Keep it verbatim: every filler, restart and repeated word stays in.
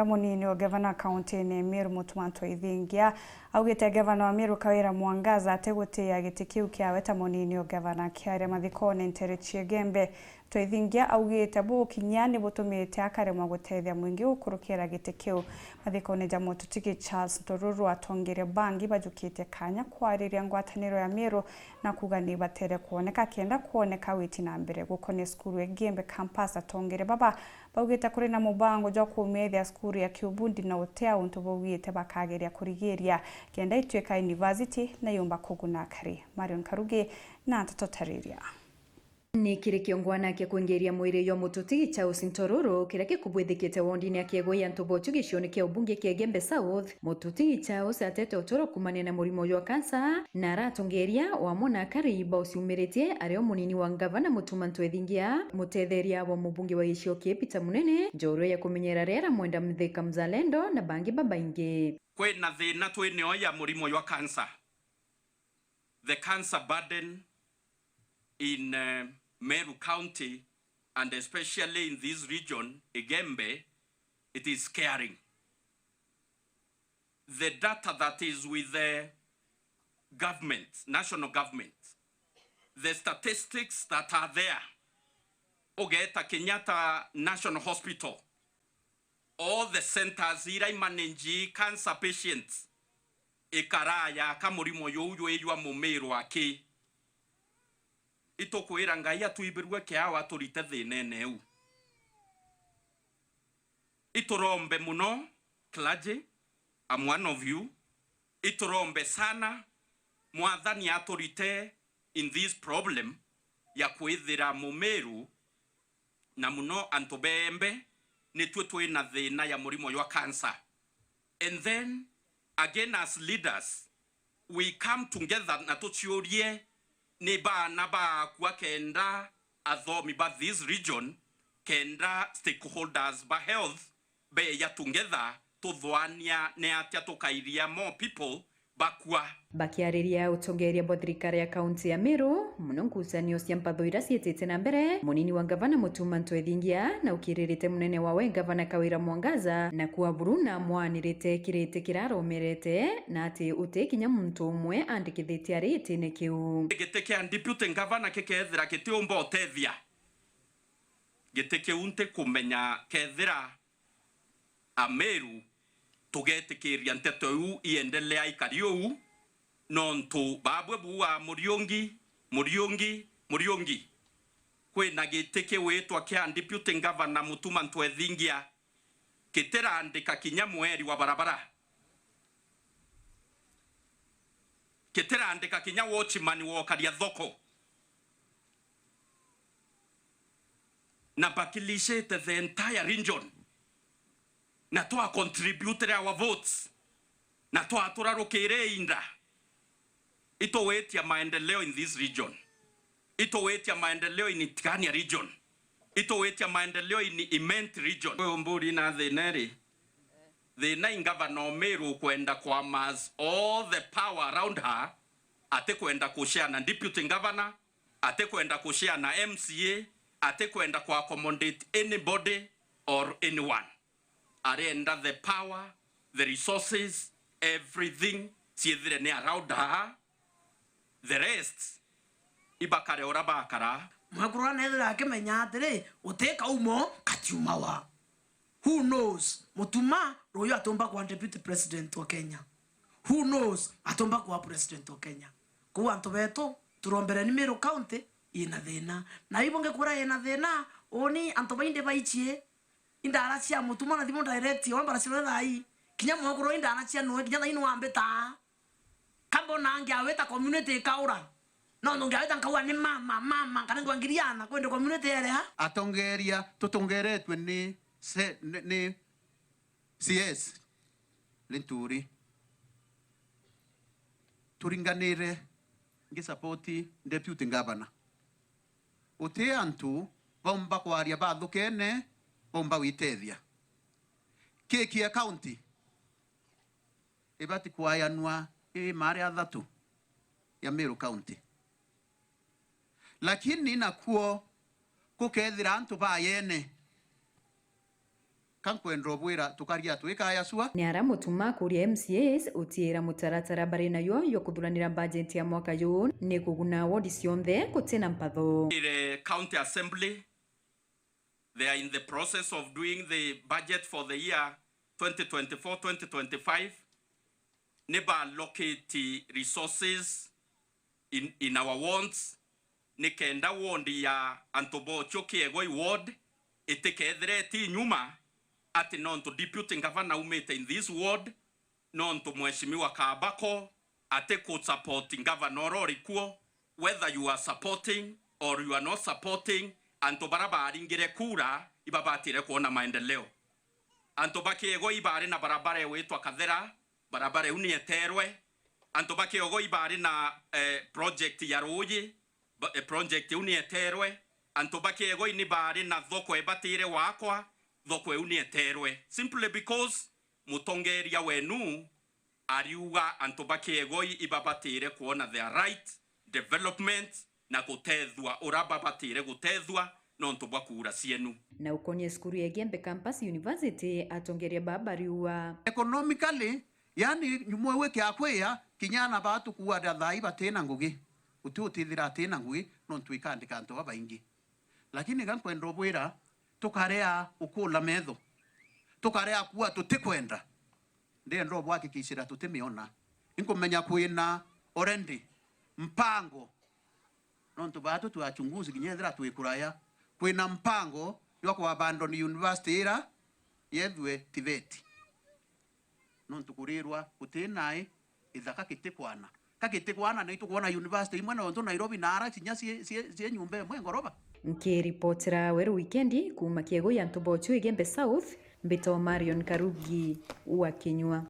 Munini o gavana kaunti-ini ya Meru, Mutuma M'Ethingia, augite gavana wa Meru Kawira Mwangaza atigutiia giti kiu kiawe ta munini o gavana. Akiaria mathikone ntere cia Igembe, M'Ethingia augite bukinya ni butumite akaremwa gutethia mwingi gukurukira giti kiu. Mathikone ja mututigi Charles Ntoruru, atongeria bangi bajukitie kanya kwariria ngwataniro ya Meru na kuuga ni ibatere kwoneka kenda kwoneka witi na mbere. Gukonia cukuru ya Igembe campus, atongeria baba baugite kuri na mubango jwa kumiethia cukuru ya kiubundi na utia untu baugite bakageria kurigiria kenda ituika university na yumba kuguna akari. Marion Karugi na nteto tariria. Ni kiri kiongwana kia kwingiria mwiri jwa mututigi Charles Ntoruru kiria gikubwithikite wondini ya Kiegwa ya Ntubochu gicione kia ubunge kia Igembe South. Mututigi Charles atete uturo kumania na murimo jwa kansa, na aratongeria wamwe na akari bauciumiritie, ario munini wa ngavana Mutuma M'Ethingia, mutetheria wa mubunge wa gicigo kii Peter Munene, njorua ya kumenyera riera Mwenda Mthika Mzalendo na bangi babaingi. Kwina thina twinio ya murimo jwa kansa. The cancer burden in, uh, Meru County, and especially in this region, Igembe, it is scaring. The data that is with the government, national government, the statistics that are there, ugeeta Kenyatta National Hospital, all the centers iria imanage cancer patients, ikaraya ka murimo juu jwijwa mumiru aki. Itukwira Ngai atwibirue kiawa aturite thinene iu. Iturombe muno, clergy, I'm one of you. Iturombe sana, Mwathani aturite in this problem ya kwithira mumiru na muno antu beembe, nitue twina thina ya murimo jwa cancer. And then, again, as leaders, we come together na tuciurie ni baana baakua kenda athomi ba this region, kenda stakeholders ba health beeja together, tuthwania ni atia tukairia more people bakua. Bakiariria utongeria bwa thirikari ya kaunti ya Meru, muno ngucanio cia mpatho iria ciitite na mbere, munini wa ngavana Mutuma M'Ethingia na ukiririte munene wawe ngavana Kawira Mwangaza, na kuaburu na mwanirite kiriti kiraromerete, na ati uti kinya muntu umwe andikithitie ari gitine kiu. Giti kia deputy governor gikethira gitiumba utethia, giti kiu ntikumenya kethira Ameru tugetikiria nteto iu iendelea ikari uu, nontu babwe buuaa, Muriungi, Muriungi, Muriungi. Kwina giti kiwitwa kia deputy governor Mutuma M'Ethingia, kitirandika kinya mweri wa barabara, kitirandika kinya watchman wa ukaria thoko. Na bakilishite the entire region, na twa contribute our votes, na twaturarukire inda, ituwitia maendeleo in this region, ituwitia maendeleo in Tigania region, ituwitia maendeleo in Imenti region. Kwi umburi na thina iri, thina i ngavana Omiru ukwenda ku amass all the power around her, atikwenda kushare na deputy governor, atikwenda kushare na M C A, atikwenda ku accommodate anybody or anyone. Arenda the power, the resources, everything ciithire ni around her. The rest, ibakare uria bakara. Mwekuru ura nethira akimenya atiri, guti kaumo katiumawa. Who knows? Mutuma ruyu atumba kwa deputy president wa Kenya. Who knows? Atumba kwa president wa Kenya. Kou antu betu, turombereni Meru County ina thina. Na ibu ngikura ina thina, uni antu baindi baichie indara cia Mutuma na thimu direct, wambara cia thaa ii. Kinya mwekuru indara cia nue, kinya thaa ii nwambita. Kambona ngiawita community ikaura. Nontu ngiawita nkauga ni mama, mama, kana ngwangiriana, kwende community ereha. Atongeria tutongeretwe ni se-, ni, ni C S Linturi. Turinganire ngi support deputy governor. Uti antu baumba kwaria bathukene, baumba gwitethia. Kiki ya county ibati kwayanua i maari athatu ya Meru County. Lakini nakuo gukethira antu bayene, ka nkwenda ubwira tukaria twikaya sua. Ni ara Mutuma akuria M C As utiira mutaratara bari nayo jwa kuthuranira bajeti ya mwaka juu ni kuguna wodi cionthe gutina mpatho. The County Assembly, they are in the process of doing the budget for the year twenty twenty-four twenty twenty-five. Ni ba allocate resources in, in our wards, nikenda ward ya antu bochio Kiegoi ward itikethire iti nyuma, ati nontu deputy governor aumite in this ward, nontu mheshimiwa Kabako ati ku support governor uria uri kuo, whether you are supporting or you are not supporting, antu bara baringire kura ibabatire kuona maendeleo. Antu ba Kiegoi bari na barabara igwitwa Kathera, barabara iu ni eterwe. Antu ba Kiegoi bari na, eh, project ya ruuji, ba-, eh, project iu ni eterwe. Antu ba Kiegoi ni bari na thoko ibatire gwakwa, thoko iu ni eterwe. Simply because mutongeria wenu ariuga antu ba Kiegoi ibabatire kuona their right development na gutethua uria babatire gutethua nontu bwa kura cienu. Na ukonie cukuru ya Igembe Campus University, atongeria baa bariuga. Economically, yani, nyuma wi kiakwia, kinya ana baa tukuuga thaa ii batina ngugi, guti utithira atina ngugi, nontu ikandika antu babaingi. Lakini ga nkwenda ubwira, tukarea ukula metho, tukarea kuuga tutikwenda. Ndienda ubwakikishira tutimiona. Inkumenya kwina already mpango, nontu baa tuti achunguzi kinya ethira twi kuraya, kwina mpango jwa ku abandon university ira yethue TVET. Nontu kurirwa guti nai, ithaka gitikwana. Ka gitikwana, ni tukwona university imwe nontu Nairobi na ara kinya cie, cie, cie nyumba imwe ngoroba. Nkiripotera Weru Wikendi kuuma Kiegoi antu bochu Igembe South, mbitwa Marion Karugi wa Kinyua.